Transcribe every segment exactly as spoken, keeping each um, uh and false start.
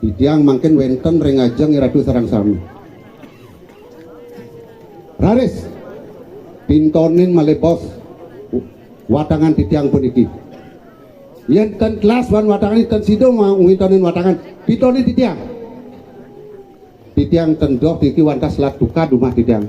Titiang mangkin wénten ring ajeng Ratu sareng sami. Raris pintonin malih bos watangan titiang puniki. Yén ten telas wan watangan ten sida ma-, ngwintonin watangan, pintonin titiang. Titiang ten doh niki wantah selat tukad umah titiang.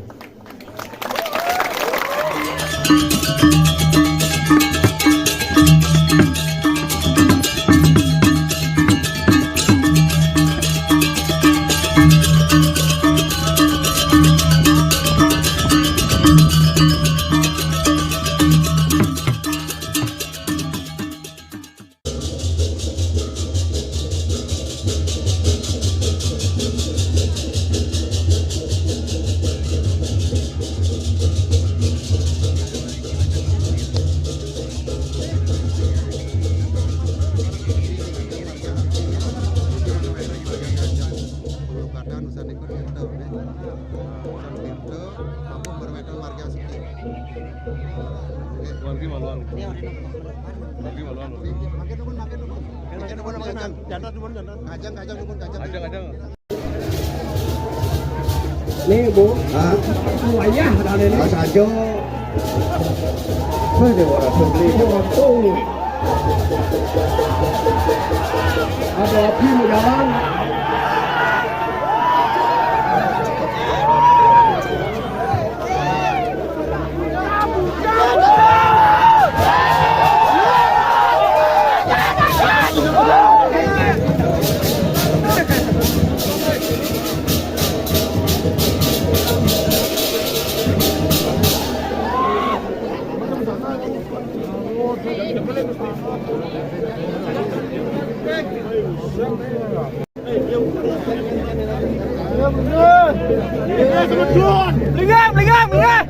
Wargi malu. Wargi malu. Kajang, kajang, kajang. Nih, Bu. Hah? Wayah ada ini. Mas Ajo. Wah, dia orang beli. Ada api mau jalan. Linggih, linggih, linggih.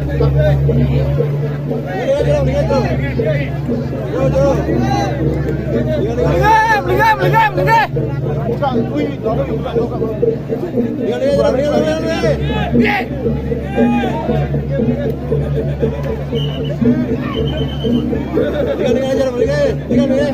Linggih, linggih, linggih, linggih.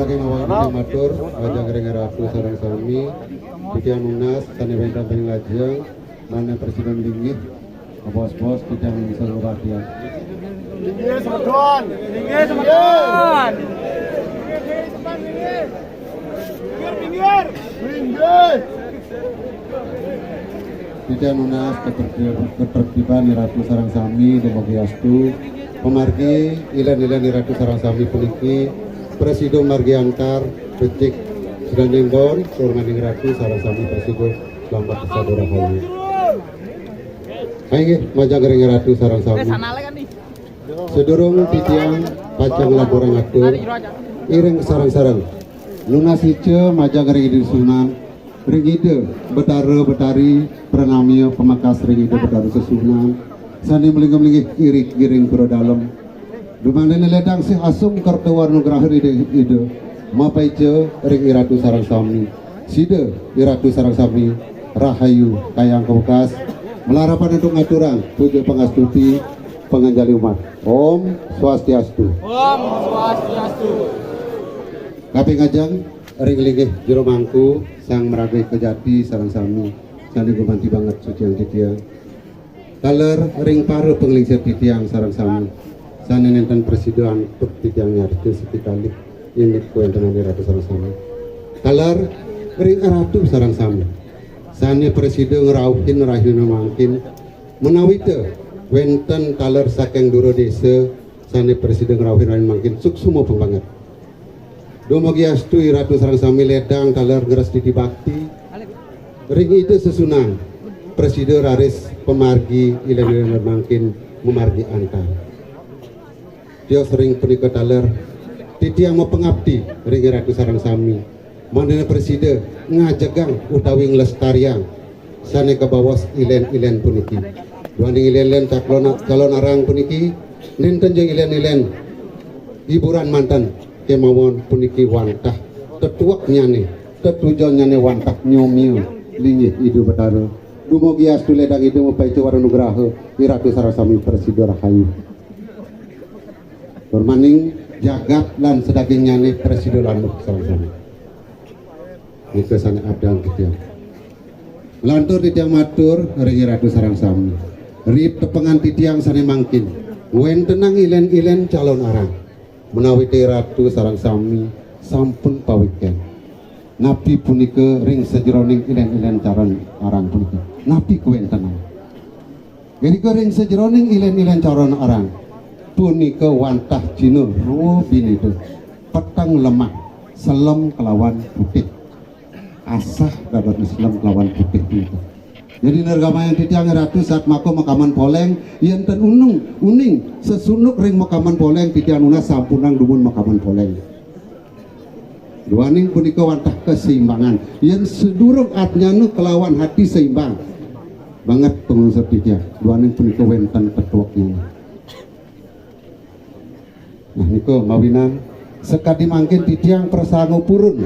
Matur, majeng ring Ratu sareng sami, titiang nunas sané wénten ring lajeng, manah prasida linggih, bos-bos, titiang bisa ngobatian. Linggih, semeton. Linggih, semeton. Minggir, minggir. Minggir. Titiang nunas ketertib-, ketertiban Ratu sareng sami dumugi astu. Pamargi ilén-ilén Ratu sareng sami puniki prasida margi antar becik sedanipun, tur maning Ratu sareng sami prasida lambat sadurung rahayu. Inggih, majeng ring Ratu sareng sami. Sadurung titiang pacang nglampurang atur, iring sareng-sareng nunas ica majeng ring Ida Sunan, ring Ida Betara Betari, pranamia pamekas ring Ida Betara Sesuhunan, sané malinggih-linggih iring-iring pura dalem. Dumaning ledang sih asung kerta warna nugraha Ida, Ida mapaica ring Ratu sareng sami. Sida Ratu sareng sami rahayu kayang kawekas, malarapan antuk ngaturang puja pangastuti panganjali umat. Om Swastiastu. Om Swastiastu. Kaping ajeng ring linggih jero mangku Sang Maraga Kejati sareng sami sané gumanti banget suciang titiang. Taler ring para panglingsir titiang sareng sami sané nénten prasida antuk titiang nyarita siti kalih indik kawéntenan Ratu sareng sami. Taler ring Ratu sareng sami sané prasida ngrauhin rahina mangkin, menawi ta wénten taler saking dura désa sané prasida ngrauhin rahina mangkin, suksma pang banget. Dumugi astu Ratu sareng sami ledang taler ngrastiti bakti ring Ida Sesuhunan, prasida raris pamargi ilén-ilén mangkin mamargi antar. Tios ring punika taler titiang mapangabdi ring Ratu sareng sami, mangdané prasida ngajegang utawi nglestariang sané kabaos ilén-ilén puniki. Duaning ilén-ilén calon, calon arang puniki nénten ja ilén-ilén hiburan manten, kémawon puniki wantah tetueknyané, tetujonnyané wantah nyomia linggih Ida Betara. Dumugi astu ledang Ida mapaica wara nugraha, Ratu sareng sami prasida rahayu. Tur maning jagat lan sadagingnyané prasida landuh sareng sami. Nika sané abdang titiang. Lantur titiang matur ring Ratu sareng sami. Ri tepengan titiang sané mangkin, wéntenang ilén-ilén calon arang. Menawi té Ratu sareng sami sampun pawiken. Napi punika ring sajeroning ilén-ilén calon arang punika? Napi kawéntenan? Irika ring sajeroning ilén-ilén calon arang punika wantah jina rwa bineda, peteng lemah, selem kelawan putih. Asah dadosné selem kelawan putih punika. Jadi nirgamayang titiang Ratu satmaka makaman poléng, yén ten unung, uning sesunduk ring makaman poléng, titiang nunas sampunang dumun makaman poléng. Duaning punika wantah kaseimbangan. Yén sadurung atnyana kelawan ati seimbang banget panglingsir titiang. Duaning punika wénten tetueknyané. Nah, nika mawinan sakadi mangkin titiang prasangga purun.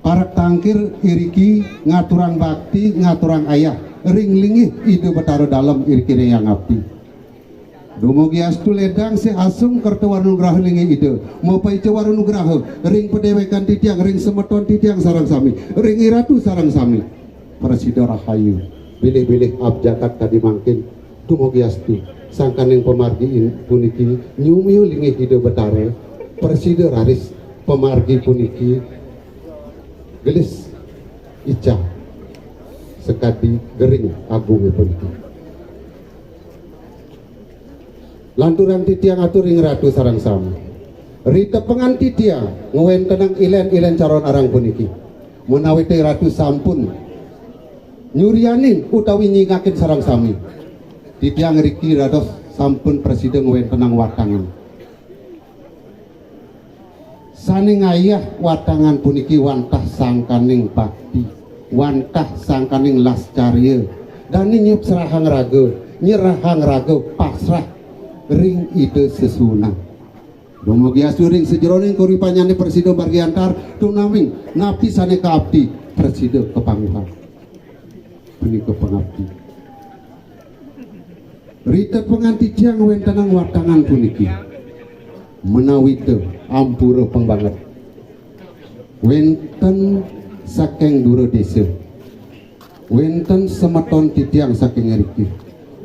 Parek tangkir iriki ngaturang bakti, ngaturang ayah ring linggih Ida Betara Dalem iriki ring Hyang Abdi. Dumugi astu ledang sih asung kerta wara nugraha linggih Ida, mapaica wara nugraha ring padéwékan titiang, ring semeton titiang sareng sami, ring Ratu sareng sami. Prasida rahayu, bilih-bilih abjagat kadi mangkin, dumugi astu sangkaning pamargi in-, puniki nyumia linggih Ida Betara, prasida raris pamargi puniki gelis ical sakadi gering agungé puniki. Lanturang titiang atur ring Ratu sareng sami. Ritepengan titiang ngwéntenang ilén-ilén calon arang puniki. Menawi té Ratu sampun nyurianin utawi nyingakin sareng sami, titiang riki dados sampun prasida ngwéntenang watangan. Sané ngayah watangan puniki wantah sangkaning bakti, wantah sangkaning lascarya, dané nyerahang raga, nyerahang raga pasrah ring Ida Sesuhunan. Dumugi astu ring sajeroning kauripannyané prasida margi antar, tunaming napi sané kaabdi prasida kapanggihan. Punika pangabdi. Ritepengan titiang ngwéntenang watangan puniki. Menawi té ampura pang banget. Wénten saking dura désa. Wénten semeton titiang saking iriki.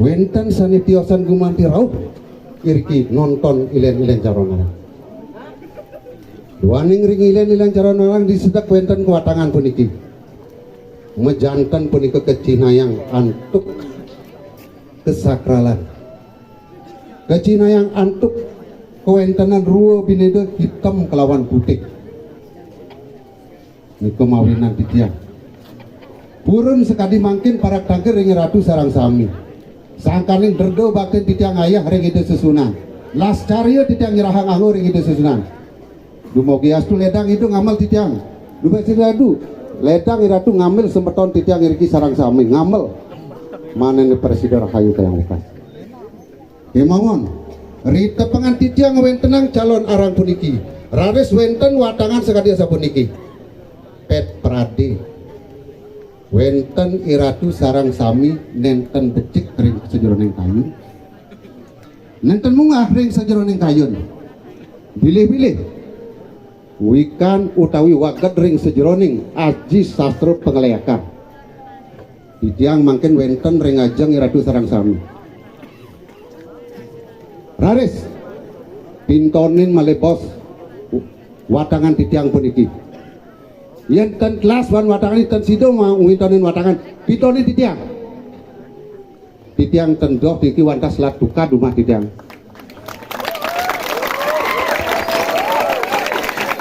Wénten sané tiosan gumanti rauh iriki nonton ilén-ilén Caranarang. Duaning ring ilén-ilén Caranarang disedek wénten kawatangan puniki. Majanten punika kacihnayang antuk kesakralan. Kacihnayang antuk kawéntenan rua binéda hitam kelawan putih. Nika mawinan titiang. Purun sakadi mangkin parak tangkil ring Ratu sareng sami. Sangkaning dreda baktin titiang ayah ring Ida Sesuunan. Lascarya titiang nyerahang angga ring Ida Sesuunan. Dumogi astu ledang Ida ngamel titiang. Dumogi astu ledang Ratu ngamel semeton titiang iriki sareng sami. Ngamel. Manahné prasida rahayu kayang wekas. Kémawon, ritepengan titiang ngwéntenang calon arang puniki. Raris wénten watangan sakadi asapuniki. Pét pradé. Wénten iratu sareng sami nénten becik ring sajeroning kayun. Nénten munggah ring sajeroning kayun. Bilih-bilih. Wikan utawi waged ring sajeroning aji sastra pangléakan. Titiang mangkin wénten ring ajeng iratu sareng sami. Raris, pintonin malih bos watangan titiang puniki. Yén ten telas wan watangan, ten sida ma-, ngwintonin watangan, pintonin titiang. Titiang ten doh niki wantah selat tukad umah titiang.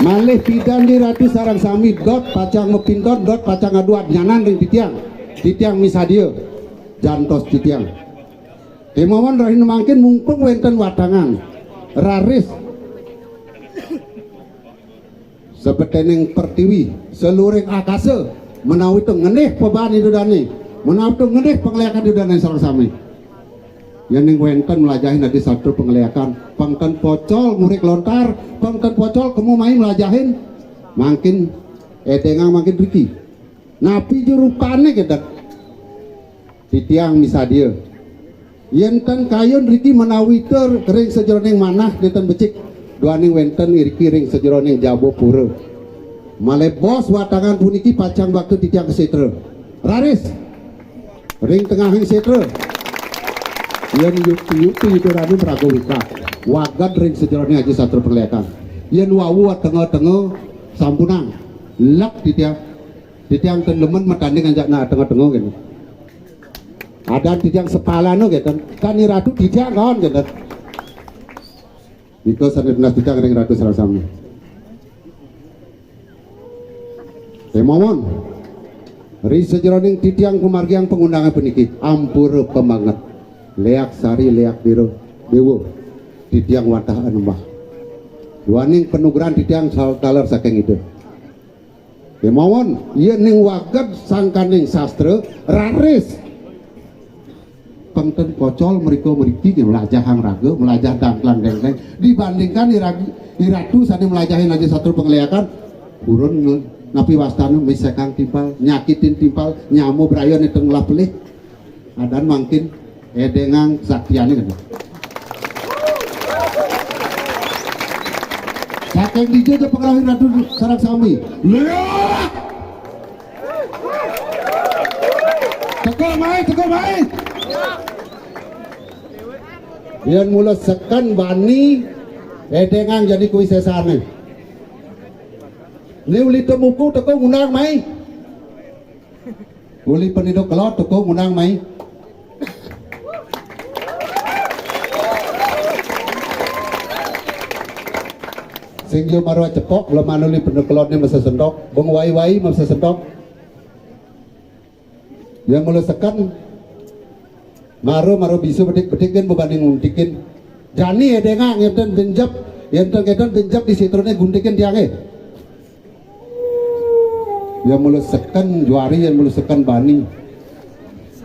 Malih pidan di ratu sareng sami dot pacang mapinton, dot pacang ngadu adnyanan ring titiang. Titiang misadia. Jantos titiang. Kémaon rahina mangkin mumpung wénten watangan. Raris. Sabeténing pertiwi, saluring akasa, menawi to ngenih pabaan Ida Dané, menawi to ngenih pangléakan Ida Dané sareng sami. Yéning wénten mlajahin aji sastra pangléakan, pang ten pocol murik lontar, pang ten pocol kemu mai mlajahin, mangkin édéngang mangkin riki. Napi ja rupané kénten? Titiang misadia. Yén ten kayun riki menawi tur ring sajeroning manah nénten becik, duaning wénten iriki ring sajeroning jaba pura. Malih bos watangan puniki pacang bakta titiang ka sétra. Raris. Ring tengahing sétra. Yén yukti-yukti Ida Dané maraga wikan. Waged ring sajeroning aji sastra pangléakan. Yén wau atenga-tenga sampunang. Lek titiang. Titiang ten demen matanding anjak na atenga-tenga kéné. Adan titiang sepalana kénten. Kan Ni Ratu titiang kaon kénten. Nika sané tunas titiang ring Ratu sareng sami. Kémaon. Ri sajeroning titiang pamargiang pangundangan puniki, ampura pamanget. Léak sari, léak dira, déwa. Titiang wantah anembah. Duaning panugrahan titiang sal-, taler saking Ida. Kémaon, yéning waged sangkaning sastra, raris. Pang ten pocol mrika mriki nggih mlajahang raga, mlajah dangklang dengkleng. Dibandingkan irag-, iratu sané mlajahin aji sastra pangléakan, purun nge-, napi wastana misekang timpal, nyakitin timpal, nyama braya nénten ngelah pelih. Adan mangkin édéngang saktiané kéné. Saking dija ja pangrauhin ratu sareng sami. Léak! Teka mai, teka mai. Yén mula seken bani édéngang jani kuwi sésané. Né uli temuku teka ngundang mai. Uli penida kelod teka ngundang mai. Sing ja mara cepok, lemah uli penida kelodné masesendok, beng wai-wai masesendok. Yén mula seken, mara, mara bisa bedik-bedik kan bebanding nguntikin. Jani édéngang, yén ten benjep, yén ten kénten benjep di sétrané guntikin tiangé. Yén mula seken juari, yén mula seken bani.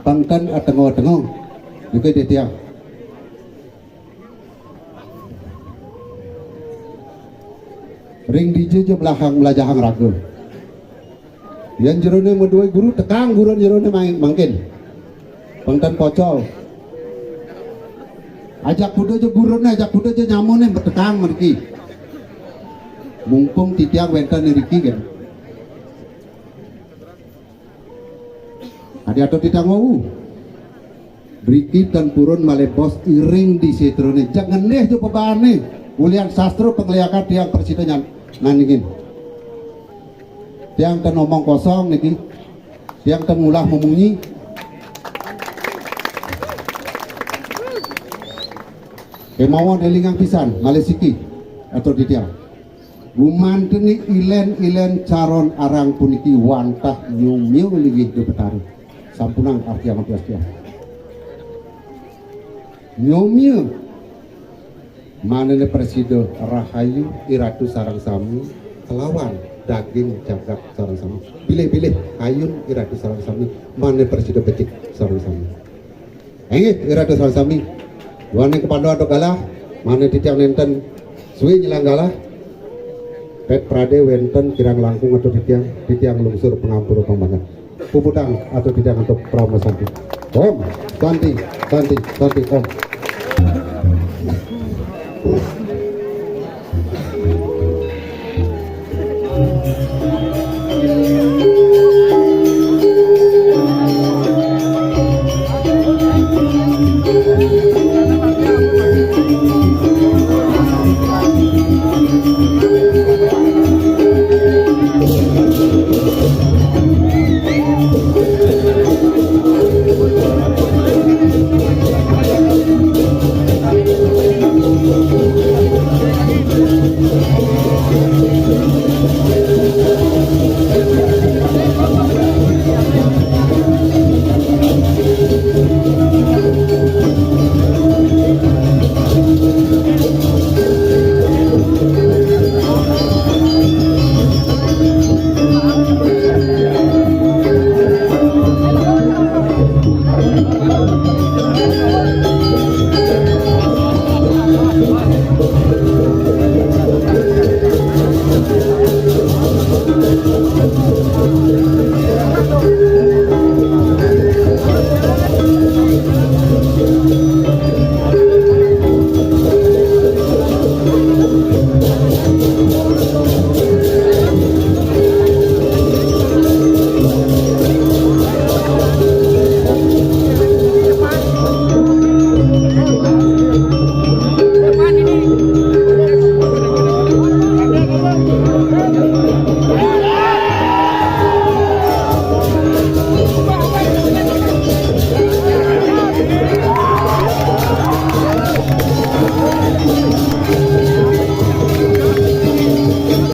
Pang ten atenga-tenga. Nika titiang. Ring dija ja mlahang mlajahang raga. Yén jeroné madué guru, tekang gurun jeroné main mangkin. Pang ten pocol. Ajak kuda ja guruné, ajak kuda ja nyamané betekang mriki. Mumpung titiang wénten iriki kan. Diatur titiang wau. Mriki tan purun malih bos iring di setrone. Jangan neh tu pebane. Ulian sastra pengliakan tiang prasida nyan-, nandingin. Tiang tan omong kosong niki. Tiang tan ngulah memunyi. Kemawon elingang pisan, malih siki. Atur titiang. Gumanten ilen-ilen calon arang puniki wantah nyomia linggih Ida Betara. Sampunang arti amat tiang. Nyomia manane prasida rahayu iratu sareng sami kelawan daging jagat sareng sami. Bilih-bilih ayun iratu sareng sami, manane prasida becik sareng sami. Inggih, iratu sareng sami. Duaning kepandu antuk galah, manane titiang nenten suwe nyelang galah. Pet prade wenten kirang langkung atur titiang, titiang lungsur pangampura pambanget. Puputang atur titiang antuk Parama Santi. Om Santi, Santi, Santi, Om.